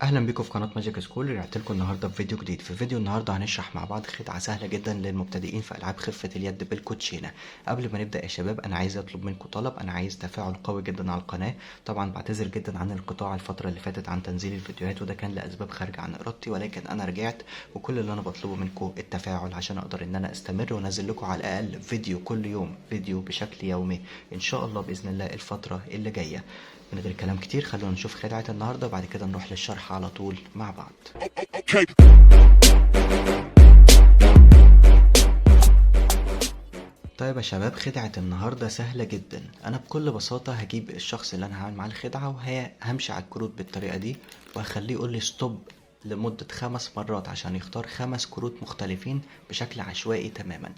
اهلا بيكم في قناة Magic School. رجعت لكم النهارده بفيديو جديد. في فيديو النهارده هنشرح مع بعض خدعه سهلة جدا للمبتدئين في العاب خفه اليد بالكوتشينه. قبل ما نبدا يا شباب، انا عايز اطلب منكم طلب، انا عايز تفاعل قوي جدا على القناة. طبعا بعتذر جدا عن الانقطاع الفترة اللي فاتت عن تنزيل الفيديوهات، وده كان لاسباب خارجه عن ارادتي، ولكن انا رجعت، وكل اللي انا بطلبه منكم التفاعل عشان اقدر ان انا استمر وانزل لكم على الاقل فيديو كل يوم، فيديو بشكل يومي ان شاء الله باذن الله الفترة اللي جاية. من غير كلام كتير خلونا نشوف خدعة النهاردة، بعد كده نروح للشرح على طول مع بعض. طيب يا شباب، خدعة النهاردة سهلة جدا. أنا بكل بساطة هجيب الشخص اللي أنا هعمل معاه الخدعة وهمشي على الكروت بالطريقة دي، وهخليه يقول لي stop لمدة 5 مرات عشان يختار 5 كروت مختلفين بشكل عشوائي تماما.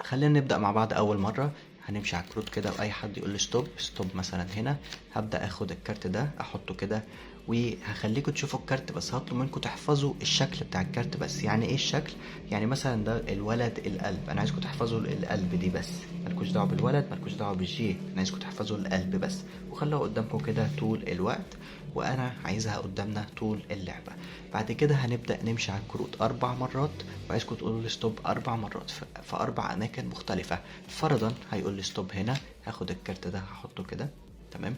خلينا نبدأ مع بعض. أول مرة هنمشي على الكروت كده، واي حد يقول لي stop stop مثلا هنا، هبدا اخد الكارت ده احطه كده، وهخليكم تشوفوا الكارت، بس هطلب منكم تحفظوا الشكل بتاع الكارت بس. يعني ايه الشكل؟ يعني مثلا ده الولد القلب، انا عايزكم تحفظوا القلب دي بس، مالكوش دعوه بالولد، مالكوش دعوه بال J، انا عايزكم تحفظوا القلب بس، وخلوها قدامكم كده طول الوقت، وانا عايزها قدامنا طول اللعبة. بعد كده هنبدا نمشي على الكروت 4 مرات، وعايزكم تقولوا لي stop 4 مرات في 4 اماكن مختلفة. فرضا هيقول لي stop هنا، هاخد الكارت ده هحطه كده، تمام،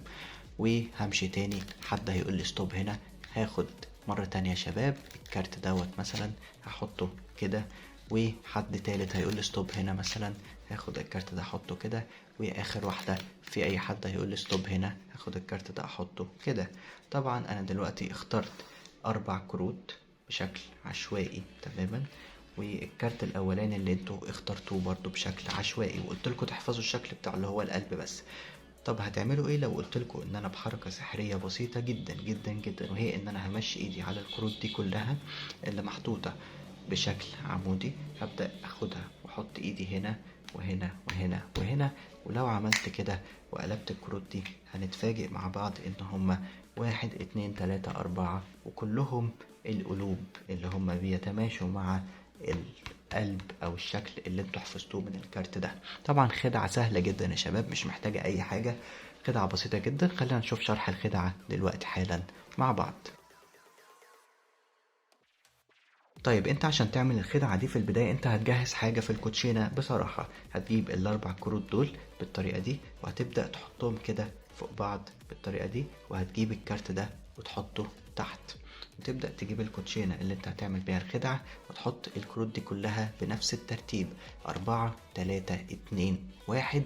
وهمشي تاني. حد هيقول لي stop هنا، هاخد مرة تانية يا شباب الكارت دوت مثلا هحطه كده، وحد تالت هيقول لي stop هنا مثلا، هاخد الكارت ده احطه كده، واخر واحدة في اي حد هيقول لي stop هنا، هاخد الكارت ده احطه كده. طبعا انا دلوقتي اخترت 4 كروت بشكل عشوائي تماما، والكارت الاولاني اللي انتوا اخترتوه برضو بشكل عشوائي، وقلت لكم تحفظوا الشكل بتاع اللي هو القلب بس. طب هتعملوا ايه لو قلت لكم ان انا بحركة سحرية بسيطة جدا جدا جدا، وهي ان انا همشي ايدي على الكروت دي كلها اللي محطوطة بشكل عمودي، هبدأ اخدها واحط ايدي هنا وهنا وهنا وهنا، ولو عملت كده وقلبت الكروت دي هنتفاجئ مع بعض ان هما 1 2 3 4، وكلهم القلوب اللي هما بيتماشوا مع القلب او الشكل اللي انتوا حفظتوه من الكارت ده. طبعا خدعة سهلة جدا يا شباب، مش محتاجة اي حاجة، خدعة بسيطة جدا. خلينا نشوف شرح الخدعة دلوقتي حالا مع بعض. طيب انت عشان تعمل الخدعة دي في البداية انت هتجهز حاجة في الكوتشينة بصراحة. هتجيب ال4 كروت دول بالطريقة دي، وهتبدأ تحطهم كده فوق بعض بالطريقة دي، وهتجيب الكارت ده وتحطه تحت، وتبدأ تجيب الكوتشينة اللي انت هتعمل بيها الخدعة وتحط الكروت دي كلها بنفس الترتيب 4 3 2 1،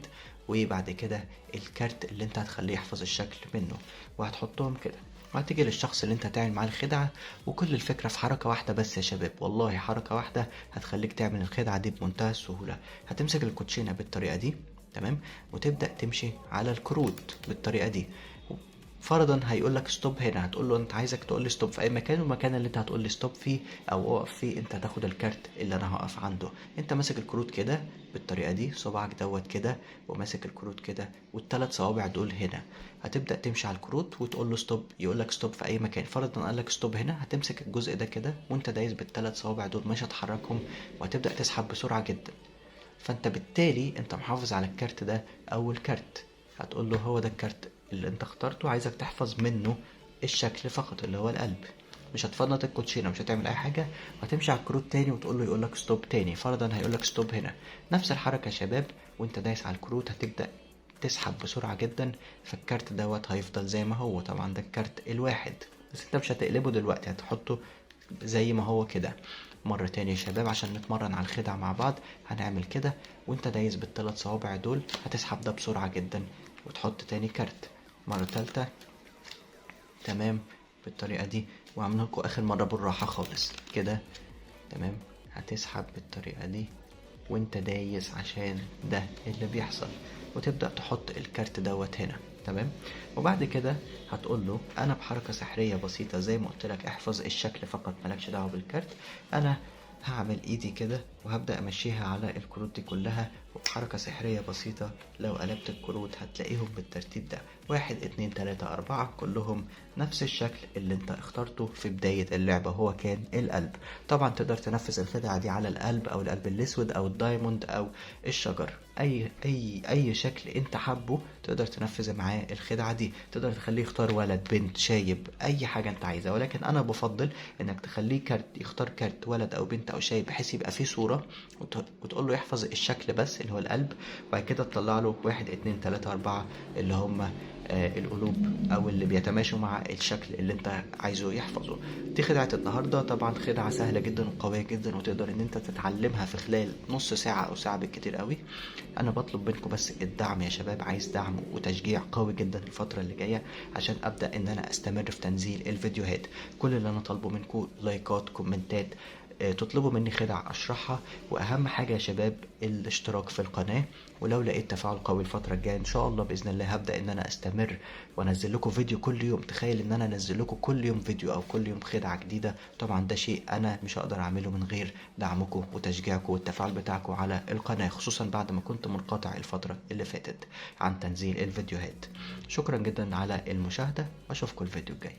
وبعد كده الكارت اللي انت هتخليه يحفظ الشكل منه، وهتحطهم كده، وهتيجي للشخص اللي انت هتعمل معاه الخدعة. وكل الفكرة في حركة واحدة بس يا شباب، والله حركة واحدة هتخليك تعمل الخدعة دي بمنتهى السهولة. هتمسك الكوتشينة بالطريقة دي، تمام، وتبدأ تمشي على الكروت بالطريقة دي. فرضا هيقول لك stop هنا، هتقول له انت عايزك تقول لي stop في اي مكان، والمكان اللي انت هتقول لي stop فيه او اقف فيه انت هتاخد الكارت اللي انا هقف عنده. انت ماسك الكروت كده بالطريقة دي، صباعك دوت كده، وماسك الكروت كده، والثلاث صوابع دول هنا. هتبدا تمشي على الكروت وتقول له stop، يقول لك stop في اي مكان. فرضا قال لك stop هنا، هتمسك الجزء ده كده وانت دايس بالثلاث صوابع دول، مش هتحركهم، وهتبدا تسحب بسرعة جدا. فانت بالتالي انت محافظ على الكارت ده. اول كارت هتقول له هو ده الكارت اللي انت اخترته، عايزك تحفظ منه الشكل فقط اللي هو القلب، مش هتفنط الكوتشينه، مش هتعمل اي حاجة. وهتمشي على الكروت تاني وتقول له يقول لك stop تاني. فرضا هيقول لك stop هنا، نفس الحركة يا شباب، وانت دايس على الكروت هتبدا تسحب بسرعة جدا، فالكارت دوت هيفضل زي ما هو. طبعا ده الكارت الواحد بس انت مش هتقلبه دلوقتي، هتحطه زي ما هو كده. مرة تانية يا شباب عشان نتمرن على الخدع مع بعض، هنعمل كده وانت دايس بالثلاث صوابع دول، هتسحب ده بسرعة جدا وتحط تاني كارت. مرة تالتة، تمام، بالطريقة دي. وهعملها لكم آخر مرة بالراحة خالص كده، تمام. هتسحب بالطريقة دي وانت دايس عشان ده اللي بيحصل، وتبدأ تحط الكارت دوت هنا، تمام. وبعد كده هتقول له انا بحركة سحرية بسيطة زي ما قلت لك احفظ الشكل فقط، مالكش دعوة بالكارت. انا هعمل ايدي كده وهبدأ امشيها على الكروت دي كلها، وبحركة سحرية بسيطة لو قلبت الكروت هتلاقيهم بالترتيب ده. 1 2 3 4 كلهم نفس الشكل اللي انت اخترته في بداية اللعبة، هو كان القلب. طبعا تقدر تنفذ الخدعة دي على القلب او القلب الاسود او ال diamond او الشجر، اي اي اي شكل انت حابة تقدر تنفذ معاه الخدعة دي. تقدر تخليه يختار ولد، بنت، شايب، اي حاجة انت عايزها، ولكن انا بفضل انك تخليه كارت، يختار كارت ولد او بنت او شايب بحيث يبقى فيه صورة، وتقول له يحفظ الشكل بس اللي هو القلب، وبعد كده تطلع له 1 2 3 4 اللي هم القلوب او اللي بيتماشوا مع الشكل اللي انت عايزه يحفظه. دي خدعة النهاردة، طبعا خدعة سهلة جدا وقوية جدا، وتقدر ان انت تتعلمها في خلال نص ساعة او ساعة بالكتير قوي. انا بطلب منكم بس الدعم يا شباب، عايز دعم وتشجيع قوي جدا الفترة اللي جاية عشان ابدأ ان انا استمر في تنزيل الفيديوهات. كل اللي انا طالبه منكم لايكات، كومنتات، تطلبوا مني خدع اشرحها، واهم حاجة يا شباب الاشتراك في القناة. ولو لقيت تفاعل قوي الفترة الجاية ان شاء الله باذن الله هبدأ ان انا استمر وانزل لكم فيديو كل يوم. تخيل ان انا انزل لكم كل يوم فيديو او كل يوم خدعة جديدة، طبعا ده شيء انا مش هقدر اعمله من غير دعمكم وتشجيعكم والتفاعل بتاعكم على القناة، خصوصا بعد ما كنت منقطع الفترة اللي فاتت عن تنزيل الفيديوهات. شكرا جدا على المشاهدة، واشوفكم الفيديو الجاي.